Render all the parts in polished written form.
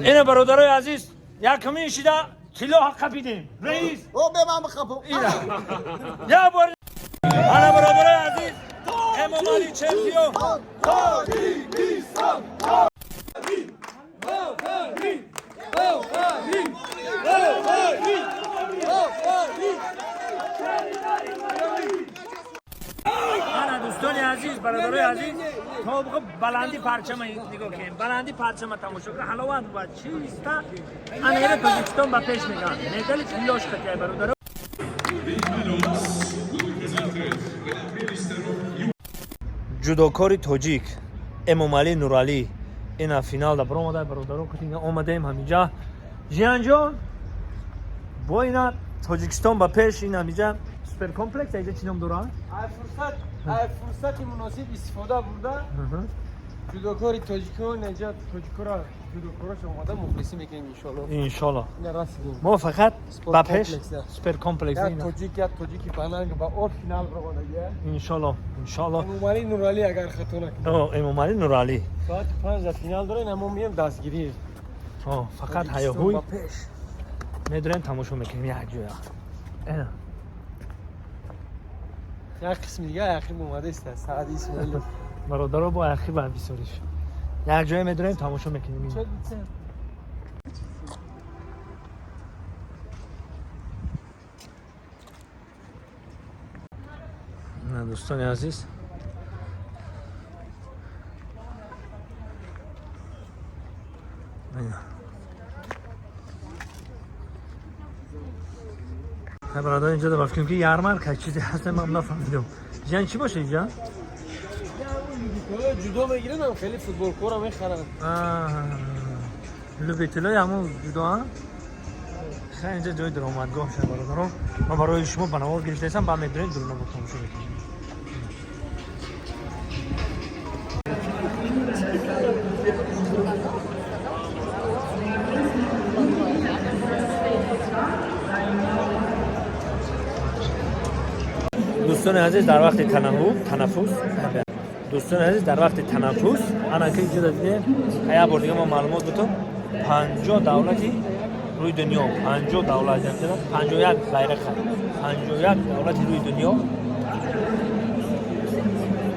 Ина бародарои азиз, якумин шида тилло қапидем. Раис. О, бе ман бихапам. Ина. Я бор. Ана бародарои азиз, Эмомалӣ чемпион. Тоҷикистон! Ана дӯстони азиз, бародарои азиз, то баланди парчама нигоҳ кунем. Баланди парчама тамошо кунем. Ҳаловат ва чиста. Ана ина Тоҷикистон ба пеш меган. Медали тиллош қатиай бародаро. Ҷудокори тоҷик Эмомалӣ Нуралӣ ина финалда баромада, бародаро, кутинга омадаем ҳаминҷа. Жиянҷон, бо ина Тоҷикистон ба пеш, ин ҳаминҷа суперкомплекс, инҷа чӣ ном дорад? Ай фурсати муносиб истифода бурда, ҷудокори тоҷико наҷа тоҷикора ҷудокорош омада мухлисӣ мекунем, иншоалло. Иншоалло. Ина расидем. Мо фақат ба пеш. Суперкомплекс, суперкомплекс. Як ина. Тоҷик, як тоҷики бананг ба ор финал баромадагия. Иншоалло, иншоалло. Эмомалӣ Нуралӣ, агар хато накунам. О, Эмомалӣ Нуралӣ. Соати 5 дар финал дорем, мо мием дастгирӣ. О, фақат Тоҷикистон ҳаёҳуй. ба пеш. Медурем, тамошо мекунем як ҷоя. Ина. Як қисми дига яқиб омадааст, Саъди Исмоилов. Бародаро, бо архива бисёриш як ҷоя медурем, тамошо мекунем ина. На, дӯстони азиз, ина. Ҳа, бародар, инҷо ба фикрам ки ярмарка чизе ҳаст, ман нафаҳмидам. Жан, чӣ боша инҷа? Ҷудо мегиранд, хеле футболкора мехаранд. Любителои ҳамон ҷудоа. Хай, инҷа ҷои даромадгоҳ шад, бародарон. Ман барои шумо ба навор гирифтаистам, ба медурем, дуруна бо тамошо мекунем. Дӯстони азиз, дар вақти танаффус, дӯстони азиз, дар вақти танаффус, ана ки инҷо дидем, як бор дига ман маълумот бутум: 50 давлати рӯи дунё, 50 давлат, 51 ғайрақа, 51 давлати рӯи дунё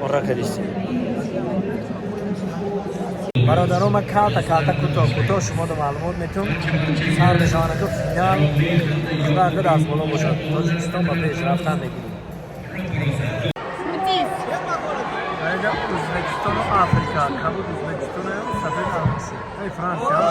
ора кардистем. Бародарон, ман калта калта, кӯтоҳ кӯтоҳ шуморо маълумот метум. Сар мешаванаку финал, худо аз боло бошад, Тоҷикистон ба пеш рафтан мегирем. Инҷа Ӯзбекистону Африка, кабуд Ӯзбекистону сафед Франсия.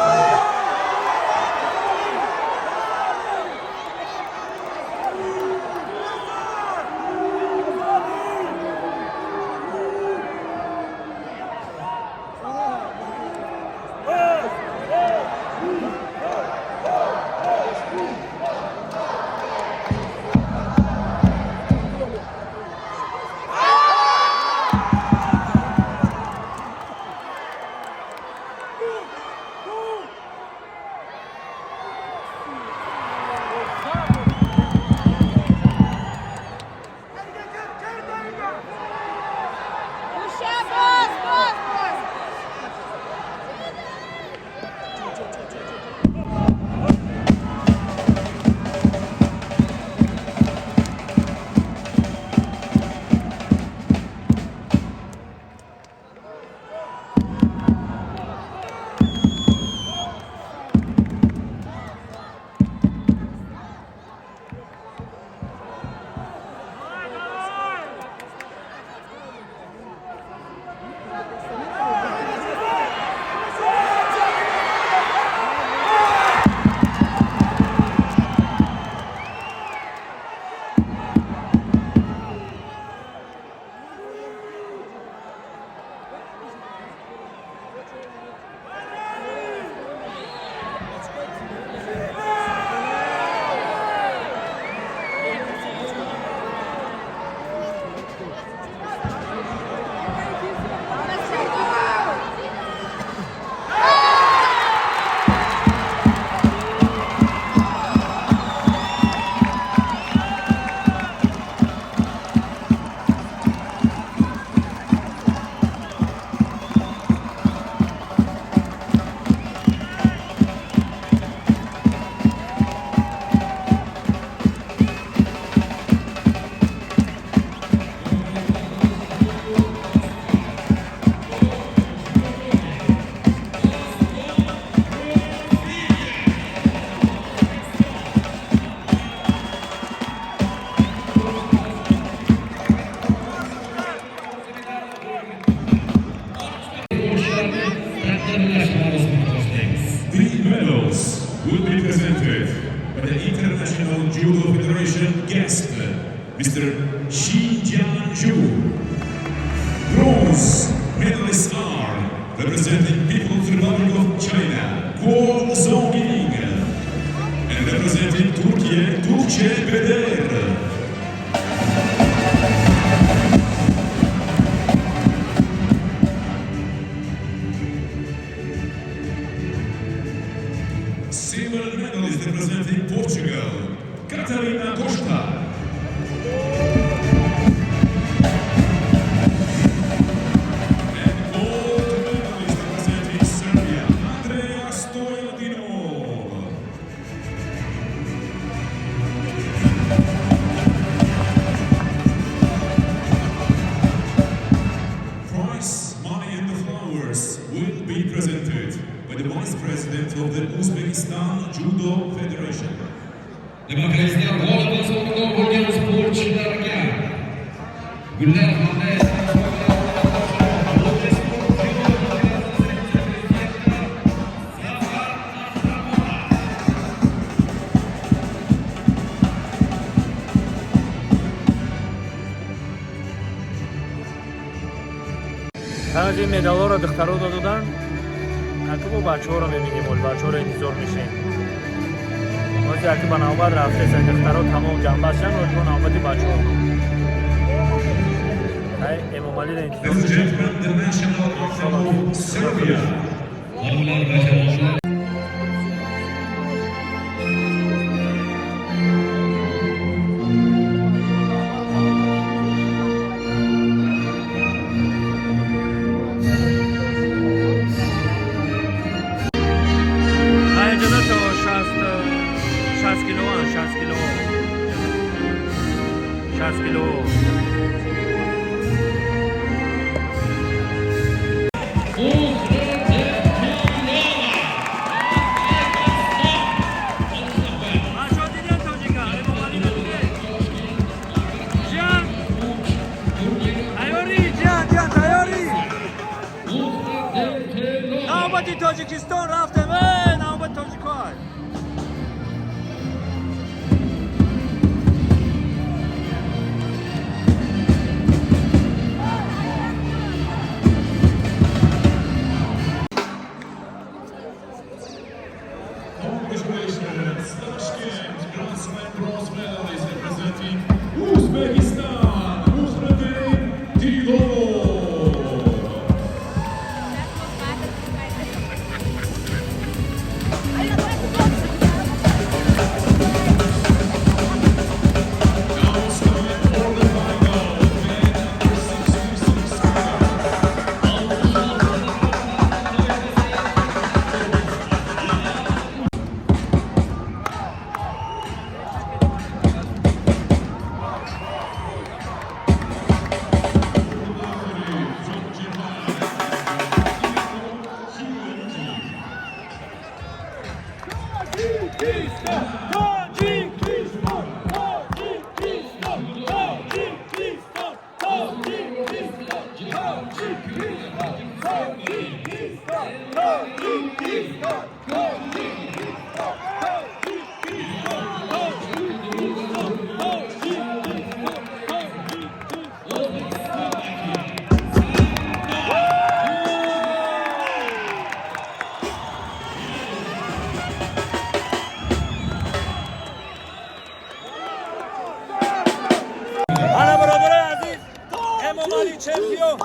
will be presented by the International Judo Federation guest, Mr. Shi Jianzhu. Bronze medalists are representing People's Republic of China, Guo Zongying, and representing Turkey, Tuğçe Beder. Silver medalist representing Portugal, Catarina Costa. And gold medalist representing Serbia, Andrea Stojadinov. Prize money and the flowers will be presented by the Vice President of the Uzbekistan Judo Federation. Demak, azizlar, g'olib va sovrindor bo'lgan sportchilarga gullar hamda sovg'alar topshirilmoqda. Zafar Ahramov. Ҳанӯз ин медалҳоро духтаро додуданд, аки бо бачаҳоро мебинем, ол бачаҳоро интизор мешем. Ҳозир аки ба навбат рафтеса, духтаро тамом ҷамъбаст шан, ҳозир бо навбати бачаҳо. Ай, Эмомалиро интизор Ladies and мешем. Gentlemen, the national anthem of Serbia. G'oliblar va jamoalar. Ҳаяҷода то 60 кило, 60 кило, 60 кило. Машо, дидем тоҷика Эмомалиро, дидем. Ҷиан, тайёрӣ? Ҷиан, ҷиан, тайёрӣ? Навбати Тоҷикистон рафтем, э, навбати тоҷикон. Congratulations, Tashkent Grand Slam bronze medalist representing Uzbekistan, Muhriddin Dilov. Now it's time for the final, men under 66 kilograms. Тоҷикистон, Тоҷикистон, Тоҷикистон, Тоҷикистон, Тоҷикистон, Тоҷикистон, Тоҷикистон, Тоҷикистон, Тоҷикистон, Тоҷикистон, Тоҷикистон, Тоҷикистон. Ана, бародарои азиз, Эмомалӣ чемпион!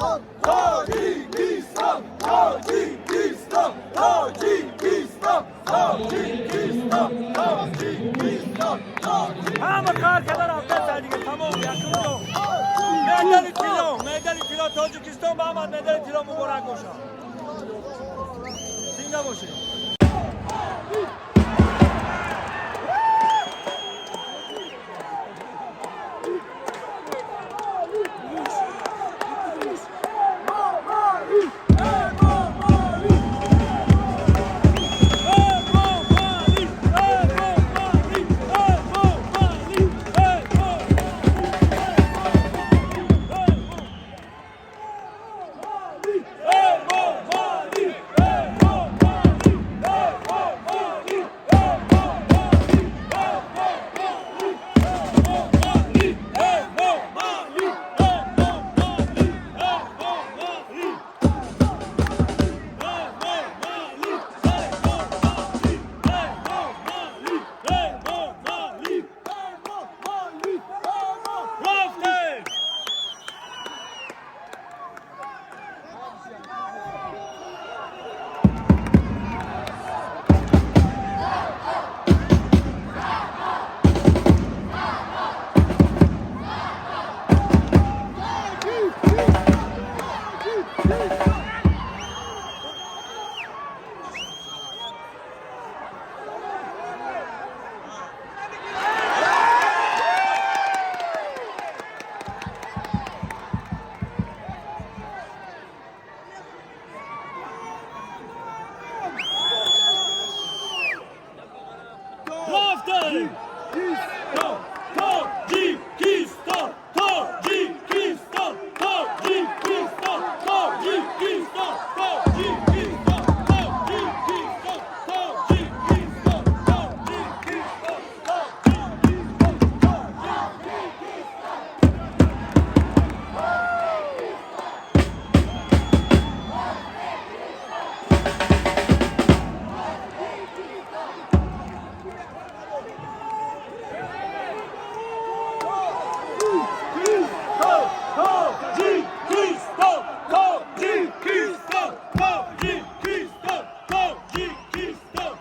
Тоҷикистон, Тоҷикистон, Тоҷикистон, Тоҷикистон, Тоҷикистон, Тоҷикистон. Ҳама қаҳр карда рафтаса дига, тамом. Якумдо медали тилло, медали тилло Тоҷикистон ба ҳамад, медали тилло муборак бошад, зинда бошед. Эмомалӣ! Эмомалӣ! Эмомалӣ! Эмомалӣ! Эмомалӣ! Эмомалӣ! Рафтем! Тоҷикистон! Тоҷикистон! Тоҷикистон! Тоҷикистон! Тоҷикистон! Тоҷикистон! Тоҷикистон! Тоҷикистон! Тоҷикистон! Тоҷикистон! Тоҷикистон! Тоҷикистон! Тоҷикистон!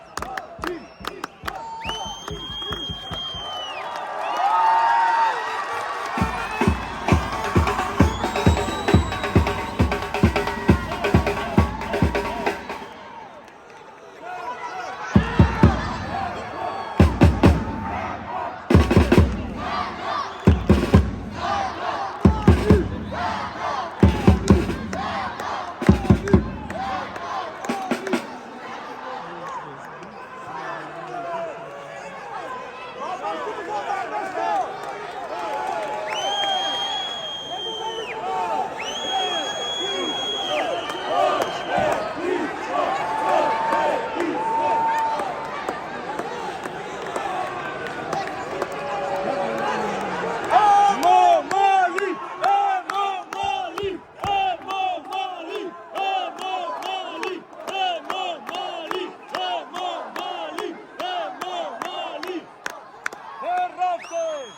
Эмомалӣ! Эмомалӣ! Эмомалӣ! Эмомалӣ! Эмомалӣ! Эмомалӣ! Эмомалӣ! Рафтем!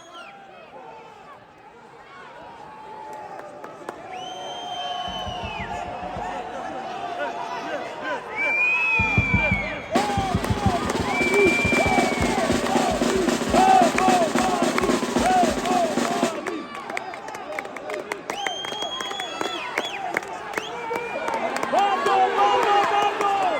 Бардор, бардор, бардор!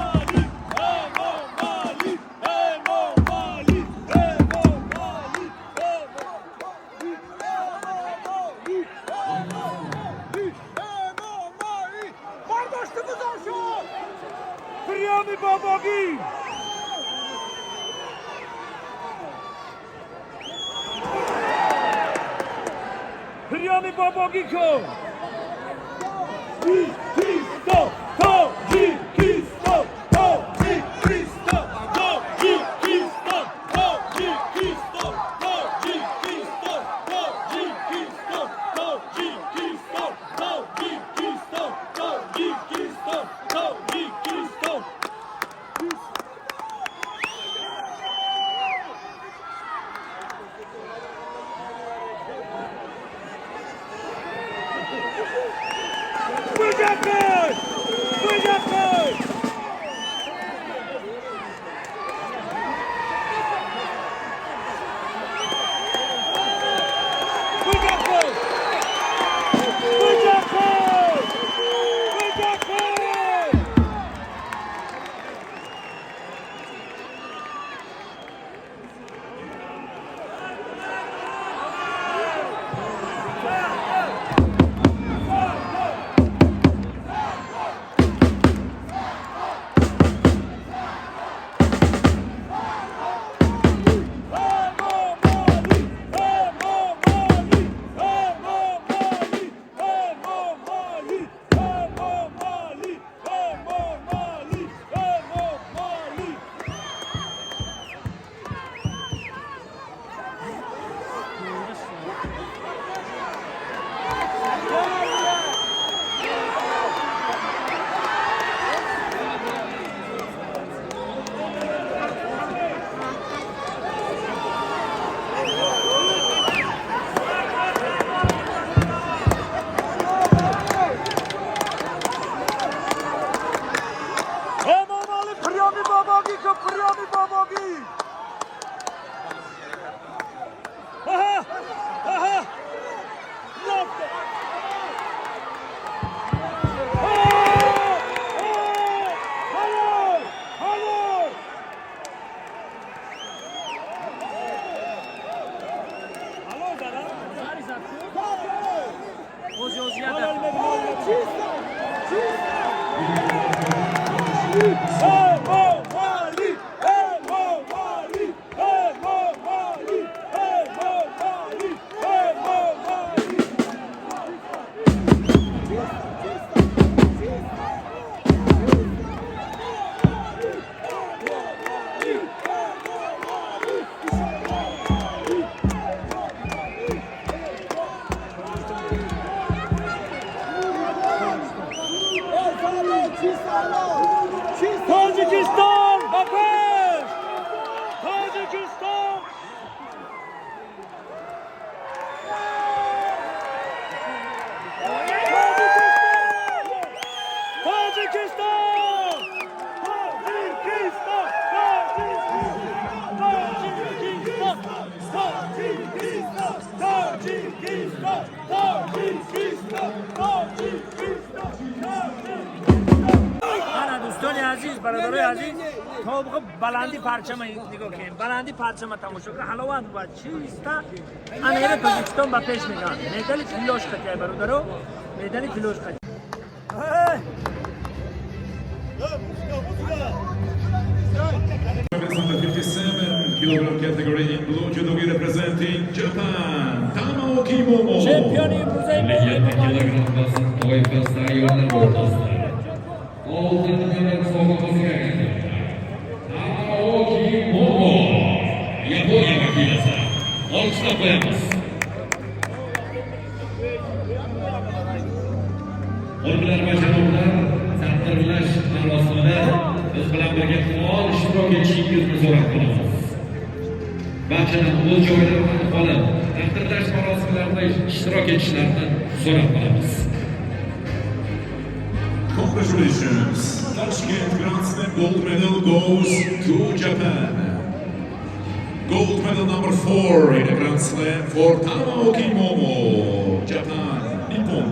Эмомалӣ! Эмомалӣ! Эмомалӣ! Эмомалӣ! Эмомалӣ! Эмомалӣ! Бардошта гузор шуд! Приями бобогӣ! Приями бобогӣ кун! Тоҷикистон! Тоҷикистон! Тоҷикистон! Тоҷикистон! Тоҷикистон! Тоҷикистон! Тоҷикистон! Тоҷикистон! Тоҷикистон! Тоҷикистон! Тоҷикистон! Буҷака! Тоҷикистон ба пеш! Тоҷикистон! Тоҷикистон! Тоҷикистон! Тоҷикистон! Тоҷикистон! Тоҷикистон! Тоҷикистон! Тоҷикистон! Тоҷикистон! Ана, дӯстони азиз, бародарои азиз, то баланди парчама нигоҳ кунем, баланди парчама тамошо кун, ҳаловат ва чиста. Ана, ира Тоҷикистон ба пеш меган, медали тиллош қатиай, бародаро, медали тиллош қати. Women's under 57 kilogram category in blue judogi representing Japan, Tamaoki Momo. Чемпиони имрӯзаи мо. 57 kilogram vazn toifasida ayollar o'rtasida oltin medal sovg'asiga Tamaoki Momo, Yaponiya vakilasi. Olqishlab qo'yamiz. Hurmatli va janoblar, taqdirlash marosimida biz bilan birga faol ishtirok etishingizni so'rab qolamiz. Barchadan o'z joylaridan qolib, taqdirlash marosimlarida ishtirok etishlarini so'rab qolamiz. Congratulations! Tashkent Grand Slam gold medal goes to Japan. Gold medal number 4 in the Grand Slam for Tamaoki Momo, Japan, Nippon.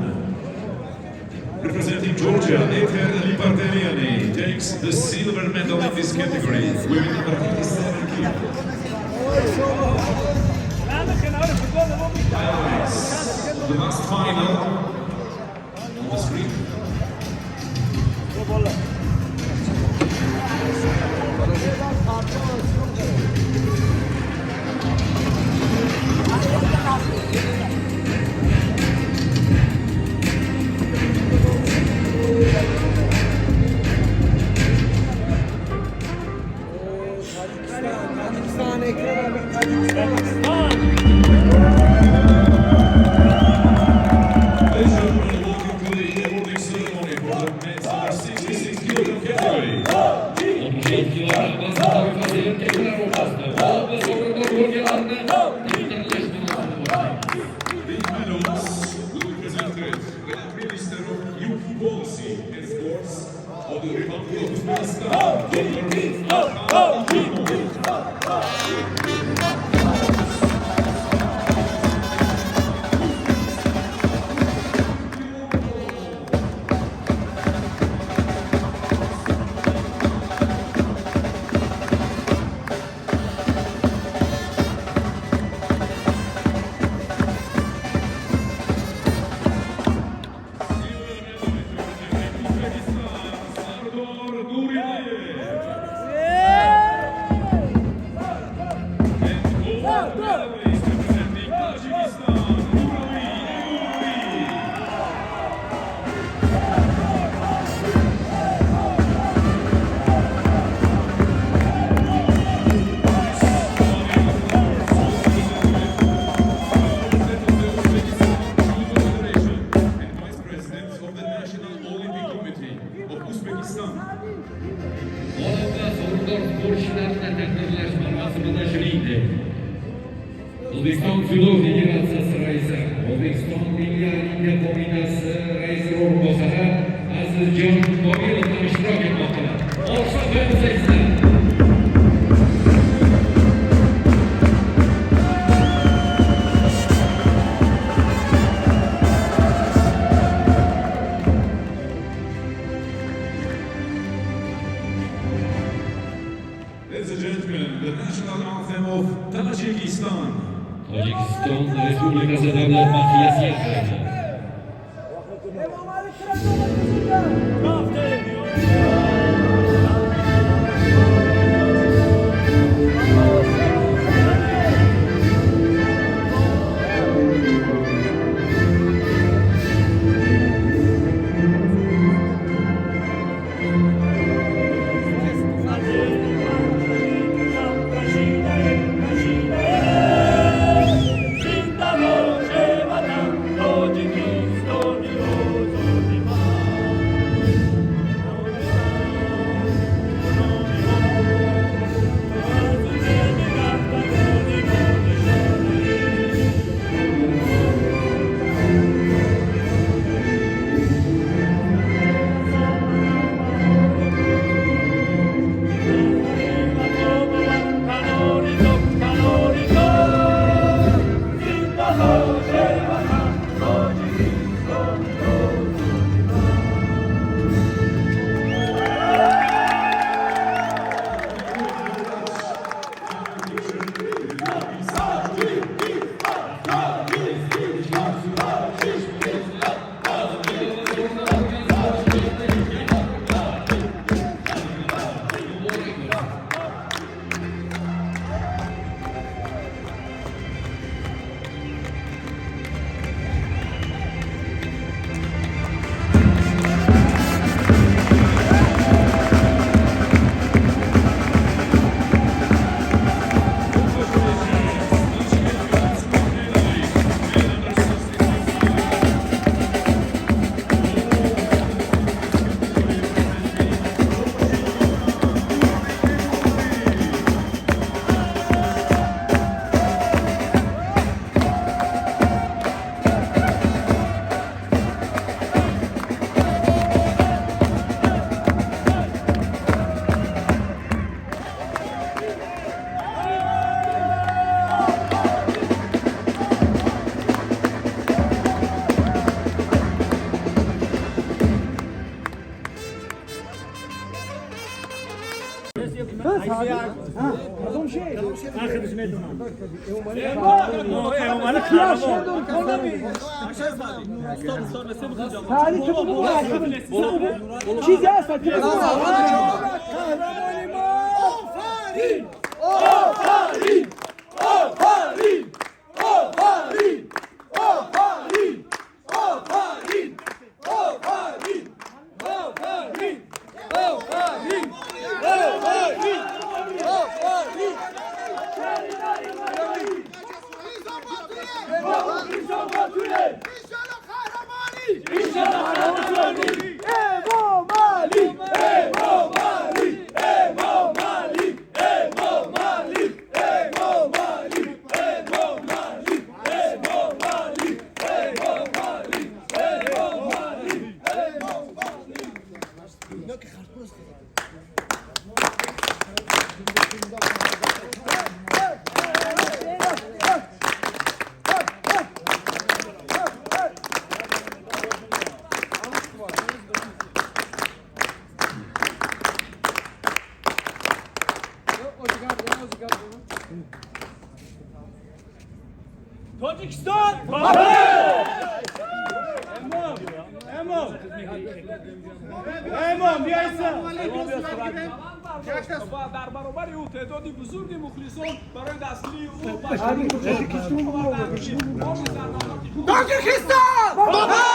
Representing Georgia, Ether Liparteliani takes the silver medal in this category, women number 57 kilo. Highlights of the last final on the screen. Tacikistan, Ekrem abi, Tacikistan. Ladies and gentlemen, welcome to the awarding ceremony for the men's under 66 kilogram category. 67 kilogram vazn toifasi erkaklar o'rtasida g'olib va sovrindor bo'lganlarni taqdirlash marosimi boshlanadi. The medals will be presented by the Minister of Youth Policy and Sports of the Republic of Uzbekistan, Dr. Adham Ikramov. Silver medalist representing Uzbekistan, Sardor Nurillayev. And gold medalist representing Tajikistan, Nurali Emomali. President of the Uzbekistan Judo Federation and Vice President of the National Olympic Committee of Uzbekistan. G'olib va sovrindor sportchilarni taqdirlash marosimida, shuningdek, O'zbekiston dzyudo federatsiyasi raisi, O'zbekiston Milliy Olimpiya qo'mitasi raisi o'rinbosari Azizjon Komilov ham ishtirok etmoqdalar. Olqishlab qo'yamiz, azizlar. Tojikiston Respublikasi davlat madhiyasi yangraydi. Tojikiston! Эмом, биёйса! Ва дар баробари ӯ теъдоди бузурги мухлисон барои дастгирии ӯ Тоҷикистон!